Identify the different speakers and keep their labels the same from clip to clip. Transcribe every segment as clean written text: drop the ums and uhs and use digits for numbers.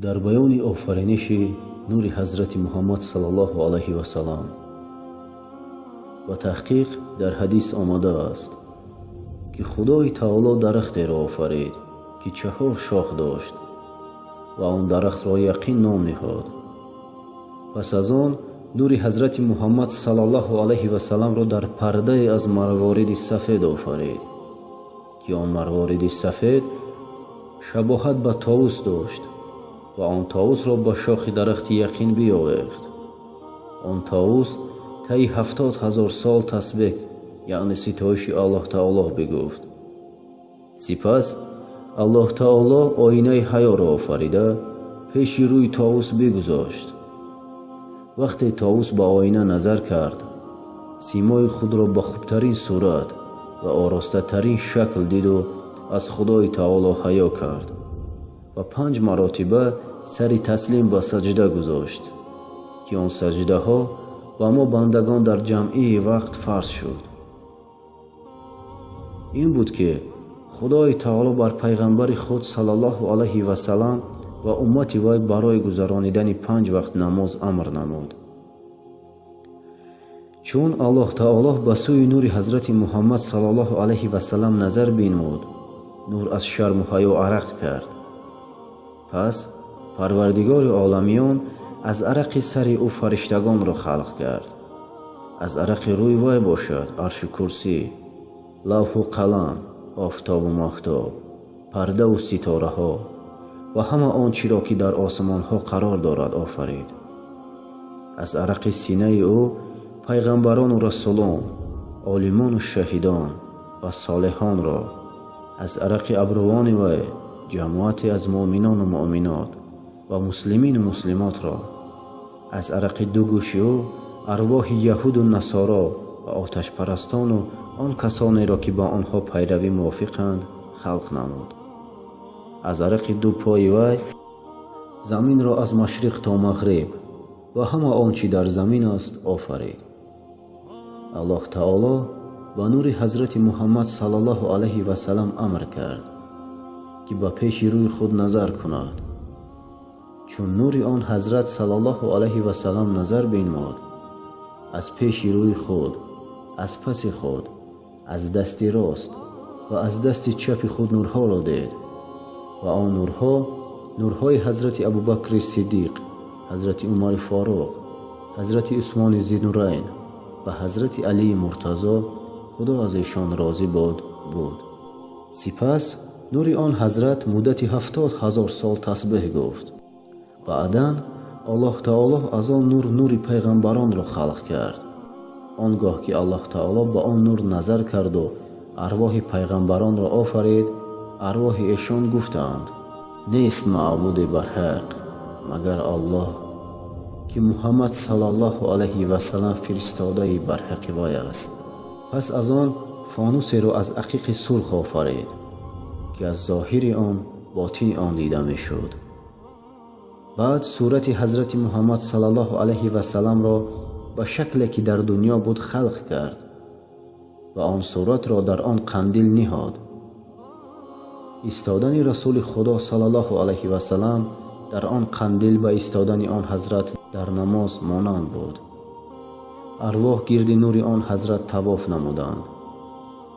Speaker 1: Дар баёни офариниши нури ҳазрати Муҳаммад саллаллоҳу алайҳи васалам ба таҳқиқ дар ҳадис омадааст, ки Худои Таоло дарахтеро офарид, ки чаҳор шох дошт, ва он дарахтро Яқин ном ниҳод. Пас аз он нури ҳазрати Муҳаммад саллаллоҳу алайҳи васалламро дар пардае аз марвориди сафед офарид, ки он марвориди сафед шабоҳат ба товус дошт, ва он товусро ба шохи дарахти Яқин биёвехт. Он товус таи 70 000 сол тасбеҳ, яъне ситоиши Аллоҳ Таоло бигуфт. Сипас Аллоҳ Таоло оинаи ҳаёро офарида, пеши рӯи товус бигузошт. Вақте товус ба оина назар кард, симои худро ба хубтарин сурат ва оростатарин шакл диду аз Худои Таоло ҳаё кард ва панҷ маротиба сари таслим ба саҷда гузошт, ки он саҷдаҳо ба мо бандагон дар ҷамъии вақт фарз шуд. Ин буд, ки Худои Таоло бар пайғамбари худ саллаллоҳу алайҳи васалам ва уммати вай барои гузаронидани панҷ вақт намоз амр намуд. Чун Аллоҳ Таоло ба сӯи нури ҳазрати Муҳаммад саллаллоҳу алайҳи васалам назар бинмуд, нур аз шарму ҳаё арақ кард. Пас Парвардигори оламиён аз арақи сари ӯ фариштагонро халқ кард, аз арақи рӯи вай бошад аршу курсӣ, лавҳу қалам, офтобу моҳтоб, пардаву ситораҳо ва ҳама он чиро, ки дар осмонҳо қарор дорад, офарид. Аз арақи синаи ӯ пайғамбарону расулон, олимону шаҳидон ва солеҳонро, аз арақи абрувони вай ҷамоате аз муъминону муъминот ва муслимину муслимотро, аз арақи ду гӯши ӯ арвоҳи яҳуду насоро ва оташпарастону он касонеро, ки ба онҳо пайравӣ мувофиқанд, халқ намуд. Аз арақи ду пои вай заминро аз машриқ то мағриб ва ҳама он чӣ дар замин аст офарид. Аллоҳ Таоло ба нури ҳазрати Муҳаммад саллаллоҳу алайҳи васалам амр кард, ки ба пеши рӯи худ назар кунад. Чун нури он ҳазрат саллаллоҳу алайҳи васалам назар бинмуд, аз пеши рӯи худ, аз паси худ, аз дасти рост ва аз дасти чапи худ нурҳоро дид, ва он нурҳо нурҳои ҳазрати Абубакри Сиддиқ, ҳазрати Умари Форуқ, ҳазрати Усмони Зиннурайн ва ҳазрати Алии Муртазо, Худо аз эшон розӣ бод, буд. Сипас нури он ҳазрат муддати 70 000 сол тасбеҳ гуфт. Баъдан Аллоҳ Таоло аз он нур нури пайғамбаронро халқ кард. Он гоҳ ки Аллоҳ Таоло ба он нур назар карду арвоҳи пайғамбаронро офарид, арвоҳи эшон гуфтанд: «Нест маъбуде барҳақ, магар Аллоҳ, ки Муҳаммад саллаллоҳу алайҳи васалам фиристодаи барҳақи вай аст». Пас аз он фонусеро аз ақиқи сурх офарид, ки аз зоҳири он ботини он дида мешуд. Баъд сурати ҳазрати Муҳаммад саллаллоҳу алайҳи васалламро ба шакле, ки дар дунё буд, халқ кард ва он суратро дар он қандил ниҳод. Истодани Расули Худо саллаллоҳу алайҳи васалам дар он қандил ба истодани он ҳазрат дар намоз монанд буд. Арвоҳ гирди нури он ҳазрат тавоф намуданд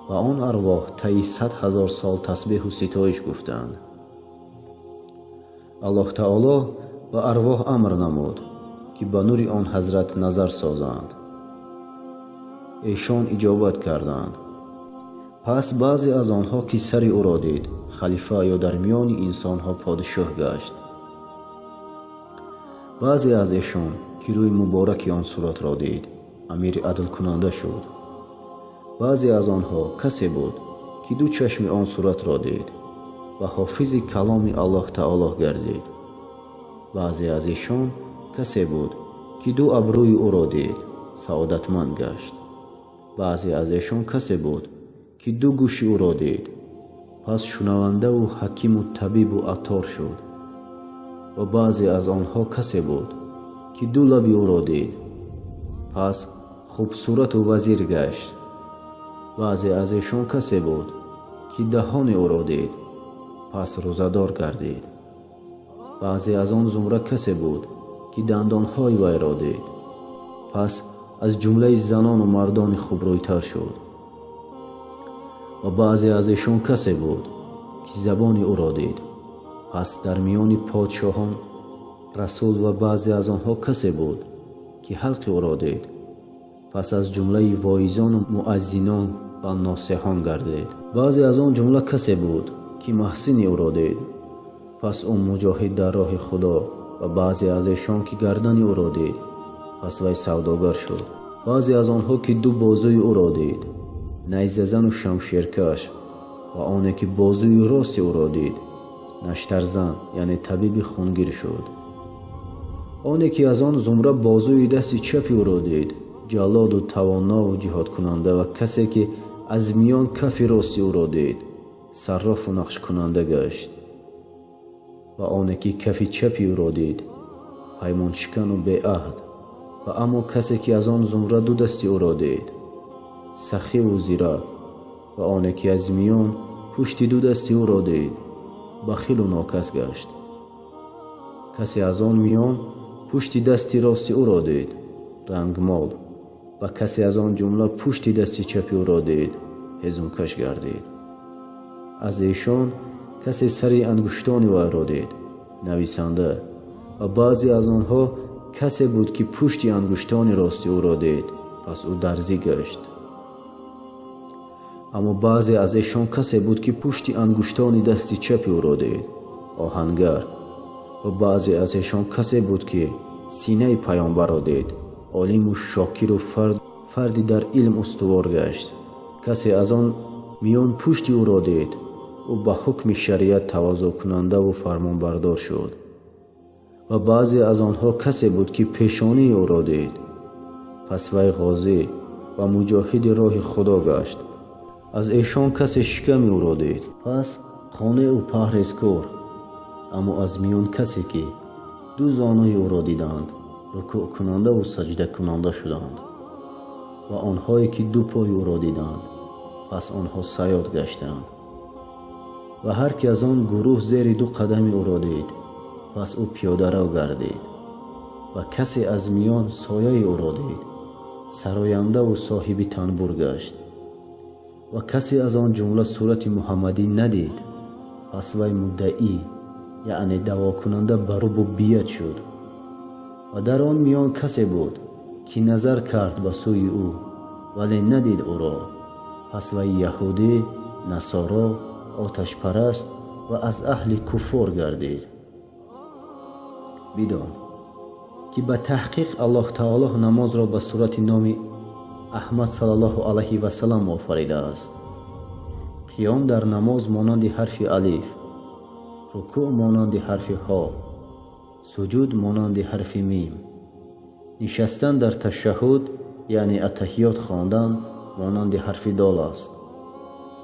Speaker 1: ва он арвоҳ таи 100 000 сол тасбеҳу ситоиш гуфтанд. Аллоҳ Таоло ба арвоҳ амр намуд, ки ба нури он ҳазрат назар созанд. Эшон иҷобат карданд. Пас баъзе аз онҳо, ки сари ӯро дид, халифа ё дар миёни инсонҳо подшоҳ гашт. Баъзе аз эшон, ки рӯи мубораки он суратро дид, амири адлкунанда шуд. Баъзе аз онҳо касе буд, ки ду чашми он суратро дид ва ҳофизи каломи Аллоҳ Таоло гардид. Баъзе аз эшон касе буд, ки ду абрӯи ӯро дид, саодатманд гашт. Баъзе аз эшон касе буд, ки ду гӯши ӯро дид, пас шунавандаву ҳакиму табибу аттор шуд. Ва баъзе аз онҳо касе буд, ки ду лаби ӯро дид, пас хубсурату вазир гашт. Баъзе аз эшон касе буд, ки даҳони ӯро дид, пас рӯзадор гардид. Баъзе аз он зумра касе буд, ки дандонҳои вайро дид, пас аз ҷумлаи занону мардони хубрӯйтар шуд. Ва баъзе аз эшон касе буд, ки забони ӯро дид, пас дар миёни подшоҳон расул. Ва баъзе аз онҳо касе буд, ки ҳалқи ӯро дид, пас аз ҷумлаи воизону муаззинон ва носеҳон гардид. Баъзе аз он ҷумла касе буд, ки маҳсини ӯро дид, пас ӯ муҷоҳид дар роҳи Худо. Ва баъзе аз эшон, ки гардани ӯро дид, пас вай савдогар шуд. Баъзе аз онҳо, ки ду бозуи ӯро дид, найзазану шамшеркаш. Ва оне, ки бозуи рости ӯро дид, наштарзан, яъне табиби хунгир шуд. Оне, ки аз он зумра бозуи дасти чапи ӯро дид, ҷаллоду тавонову ҷиҳодкунанда. Ва касе, ки аз миён кафи рости ӯро дид, саррофу нақшкунанда гашт. Ва оне, ки кафи чапи ӯро дид, паймоншикану беаҳд. Ва аммо касе, ки аз он зумра ду дасти ӯро дид, сахиву зирак. Ва оне, ки аз миён пушти ду дасти ӯро дид, бахилу нокас гашт. Касе аз он миён пушти дасти рости ӯро дид, рангмол. Ва касе аз он ҷумла пушти дасти чапи ӯро дид, ҳезумкаш гардид. Аз эшон касе сари ангуштони вайро дид, нависанда. Ва баъзе аз онҳо касе буд, ки пушти ангуштони рости ӯро дид, пас ӯ дарзӣ гашт. Аммо баъзе аз эшон касе буд, ки пушти ангуштони дасти чапи ӯро дид, оҳангар. Ва баъзе аз эшон касе буд, ки синаи паёмбарро дид, олиму шокиру фарди дар илм устувор гашт. Касе аз он миён пушти ӯро дид, ӯ ба ҳукми шариат тавозӯъкунандаву фармонбардор шуд. Ва баъзе аз онҳо касе буд, ки пешонии ӯро дид, пас вай ғозӣ ва муҷоҳиди роҳи Худо гашт. Аз эшон касе шиками ӯро дид, пас қонеъу парҳезкор. Аммо аз миён касе, ки ду зонуи ӯро диданд, рукӯъкунандаву саҷдакунанда шуданд. Ва онҳое, ки ду пои ӯро диданд, пас онҳо сайёд гаштанд. Ва ҳар ки аз он гурӯҳ зери ду қадами ӯро дид, пас ӯ пиёдарав гардид. Ва касе аз миён сояи ӯро дид, сарояндаву соҳиби танбур гашт. Ва касе аз он ҷумла сурати муҳаммадӣ надид, пас вай муддаӣ, яъне даъвокунанда ба рубубият шуд. Ва дар он миён касе буд, ки назар кард ба сӯи ӯ, вале надид ӯро, пас вай яҳудӣ, насоро, оташпараст ва аз аҳли куффор гардид. Бидон, ки ба таҳқиқ Аллоҳ Таоло намозро ба сурати номи Аҳмад саллаллоҳу алайҳи васалам офаридааст. Қиём дар намоз монанди ҳарфи алиф, рукӯъ монанди ҳарфи ҳо, суҷуд монанди ҳарфи мим, нишастан дар ташаҳҳуд, яъне аттаҳиёт хондан, монанди ҳарфи дол аст.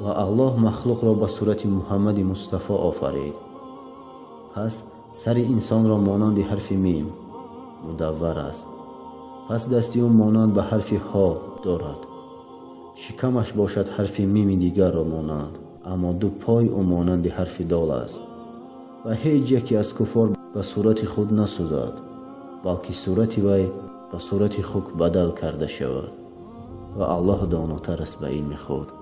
Speaker 1: Ва Аллоҳ махлуқро ба сурати Муҳаммади Мустафо офарид, пас сари инсонро монанди ҳарфи мим мудаввар аст, пас дасти ӯ монанд ба ҳарфи ҳо дорад, шикамаш бошад ҳарфи мими дигарро монанд, аммо ду пой ӯ монанди ҳарфи дол аст. Ва ҳеҷ яке аз куффор ба сурати худ насӯзад, балки сурати вай ба сурати хук бадал карда шавад. Ва Аллоҳ донотар аст ба илми худ.